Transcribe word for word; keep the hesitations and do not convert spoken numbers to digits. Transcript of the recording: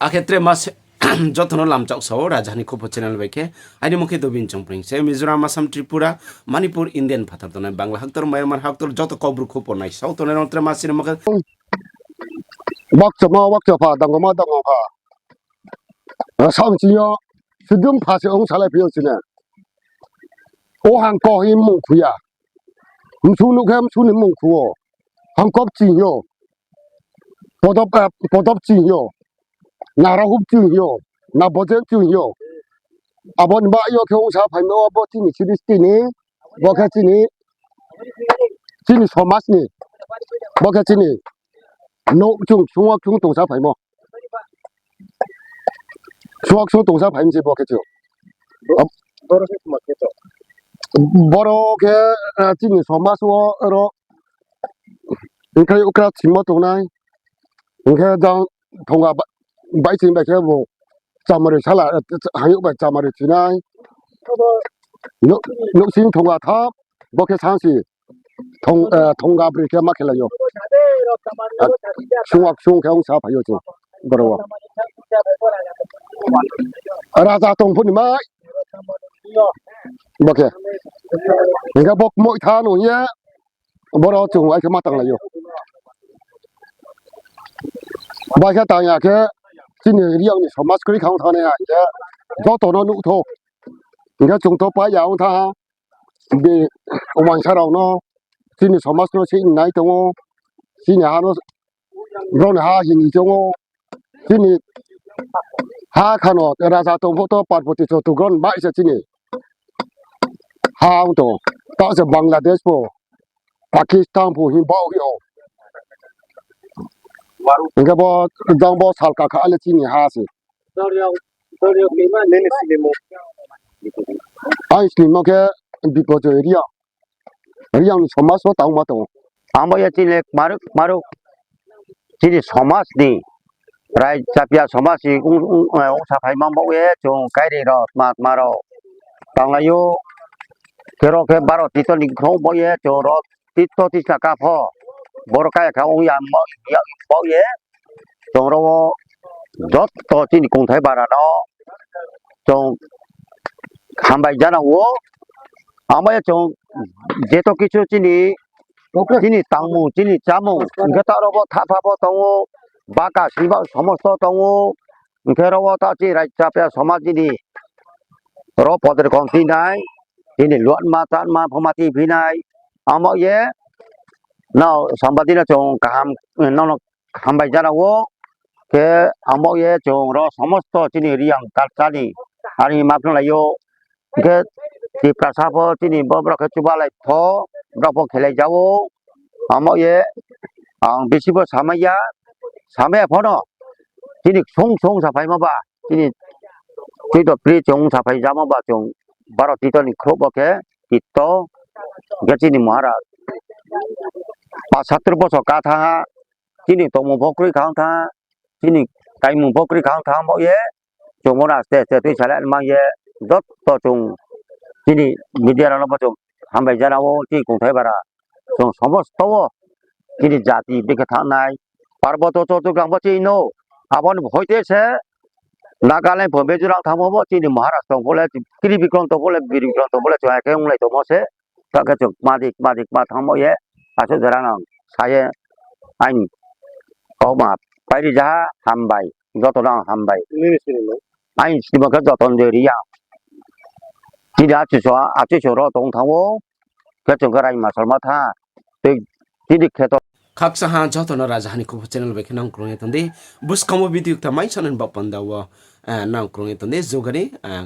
Akhe tre ma se joto no lamchak sao, Rajaha ni Khupho channel bai khe. Aini mung khe Dobin Chongpring se, Mizoram, Assam, Tripura, Manipur, Indian phathar tongnai, Bangla haktor, Myanmar haktor, joto Kaubru Khupho nai sao tongnai rao tre ma se ni mung khe. Bakchama, bakchapha, dangoma, dangopha. Samching yo, sudum pha se ong salai phi yo chini. O hangko hing mung khu ya. Msu nuh khe msu ni mung khu ou. Hangko bching yo. Podop, eh, podop ching yo. Narahu bching yo. Nabojen bching yo. Abo ni baoh yo khe ongsa phaimo abo chini sristi ni. Bo khe chini, chini somaj ni. Bo khe chini. Nouh chung, sungwak chung tongsa phaimo. Sungwak chung tongsa phaimo se bo khe chung. Boro khe, eh, chini somaj wo ro, hing khe ukra chingmo tongnai. Hing khe jang thonga ba-, bai ching bai khe bo chamari sala, eh, hayouh bai chamari chinai. Nouh, nouhsing thonga tham, bo khe sansi. Thong, eh, thonga broi khe ma khelai yo. Sungwak sung khe ongsa phai yo chung. Boro wo. Raja tong pho ni mai. Bo khe. Hing khe bo kmoih tha no hing ye. Boro chung ai khe ma tanglai ou. Bai khe tang ya khe chini Reang ni somaj kroi kha ong thanng nai ha hing khe joto no nuh thou. Hing khe chung to pai ya ong thanng ha. Be, uaingsa rao no chini somaj no sini nai tong ou. Chini ha no, brao ni ha hini tong ou. Chini ha kha no raja tong pho to Parvati Chattogram bai se chini ha ong tong. Taoh se Bangladesh pho, Pakistan pho hing baoh hing ou. Hing khe bo jang bo salka kha le chini ha se. Ang slimo khe Bipojoy Reang. Reang ni somaj wo tangma tong ou. Ang bo ye chini kmaruk kmaruk chini somaj ni, rai chapia somaj ni ong, ong, eh, ongsa phaima baoh ye chung kairi rao tma tma rao tanglai ou. Khe ro khe baro tito ni khrouh baoh ye chung ro tito tisa ka pho. Boro kaya kha ong ya baoh ye. Chung ro wo joto chini kongthai bara no chung hambai jana ou. Abo ye chung jeto kichu chini, chini tangmung, chini chámung, hing khe ta ro bo thapha bo tong ou, baka sini ba somosto tong ou, hing khe ro wo ta chini rai chapia somaj ni ro podre kom tinai, chini luatma, tanma, phoma ti phinai, abo ye, nrao sambadi no chung kaham, nono hambai jana ou, khe abo ye chung ro somosto chini Reang culture ni, are ma phnalai ou, khe Tiprasa pho chini bo brao khe chubalai tho, brao pho khelai ja ou, abo ye, ang bisi bo samai ya, samai ya pho no, chini ksung ksung saphaimo ba, chini tito pri chung saphai jamo ba chung baro tito ni khrouh bo khe tito, hing khe chini Maharaj. Pasatur bosor ka thanng ha, chini tongmung pho kroi kha ong thanng ha, chini kaimung pho kroi kha ong thanng baoh ye, chung bo no aste aste tuisalai mang ye, joto chung chini media rao no pho chung hambai jana ou, chini kongthai bara. Chung somosto wo chini jati bekhe thanng nai. Parboto Chottogram bo chini no, abo ni hoite se Nagaland pho Mizoram thanngmo bo chini Maharaj tong pho le, Tri Bikrom tong pho le, Bir Bikrom tong pho le, chung akhe onglai tongmo se. Ta khe chung kma di, kma di, kma thanngmo ye, asuh jora no sa ye, aini kauma pairi jaha hambai, joto no ang hambai. Aini simo khe Joton Dei Reang. Chini achuso, achuso ro tong thanng ou, khe chung khe raima salma tha, tei chini kheto. Khakchangha joto no Rajaha ni Khupho channel bai khe nang krung ye tong di. Buskang wo video kta mai sanani ba panda wo, eh, nang krung ye tong di, jugari, eh,